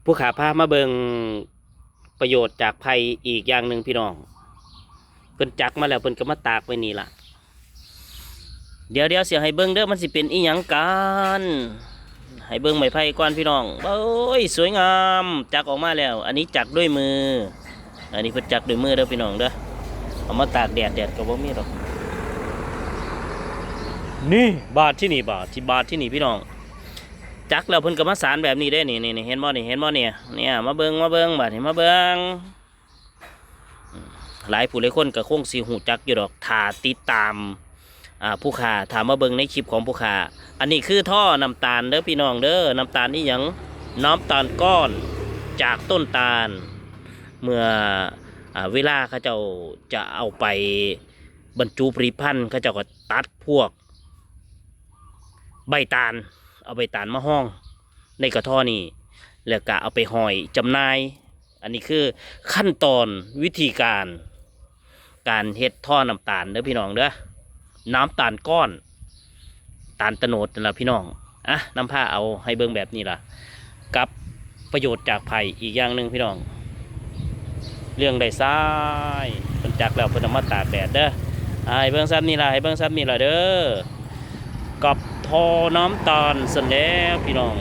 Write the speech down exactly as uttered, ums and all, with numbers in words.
ผู้ข้าพามาเบิ่งประโยชน์จากไผ่อีกอย่างหนึ่งพี่น้อง เพิ่นจักมาแล้วเพิ่นก็มาตากไว้นี่ล่ะ เดี๋ยวเดี๋ยวสิให้เบิ่งเด้อ มันสิเป็นอีหยังกัน ให้เบิ่งไม้ไผ่ก่อนพี่น้อง โอ้ย สวยงาม จักออกมาแล้ว อันนี้จักด้วยมือ อันนี้เพิ่นจักด้วยมือเด้อพี่น้องเด้อ เอามาตากแดด แดดก็บ่มีดอก นี่บาดที่นี่ บาดที่ บาดที่นี่พี่น้อง จักแล้วเพิ่นก็มาสานแบบนี้เด้ นี่นี่นี่ เห็นบ่นี่ เห็นบ่นี่ เนี่ย มาเบิ่ง มาเบิ่ง บาดนี้มาเบิ่ง หลายผู้หลายคนก็คงสิฮู้จักอยู่ดอก ถ้าติดตาม อ่า ผู้ข้า ถ้ามาเบิ่งในคลิปของผู้ข้า อันนี้คือท่อน้ำตาลเด้อพี่น้องเด้อ น้ำตาลอีหยัง น้ำตาลก้อนจากต้นตาล เมื่อ อ่า เวลาเขาเจ้าจะเอาไปบรรจุผลิตภัณฑ์ เขาเจ้าก็ตัดพวก ใบตาล เอาใบตาลมาฮองในกระท่อนี่ แล้วก็เอาไปห้อยจำหน่าย อันนี้คือขั้นตอนวิธีการ การเฮ็ดท่อน้ำตาลเด้อพี่น้องเด้อ น้ำตาลก้อน ตาลตะโนดนั่นล่ะพี่น้อง อ่ะ นำพาเอาให้เบิ่งแบบนี้ล่ะ กับประโยชน์จากไผ่อีกอย่างหนึ่งพี่น้อง เรื่องได้ทราย เพิ่นจักแล้วเพิ่นเอามาตากแดดเด้อ อ่า ให้เบิ่งซ้ำนี่ล่ะ ให้เบิ่งซ้ำนี่ล่ะเด้อ กับท่อน้ำตาลซั่นแหล้วพี่น้อง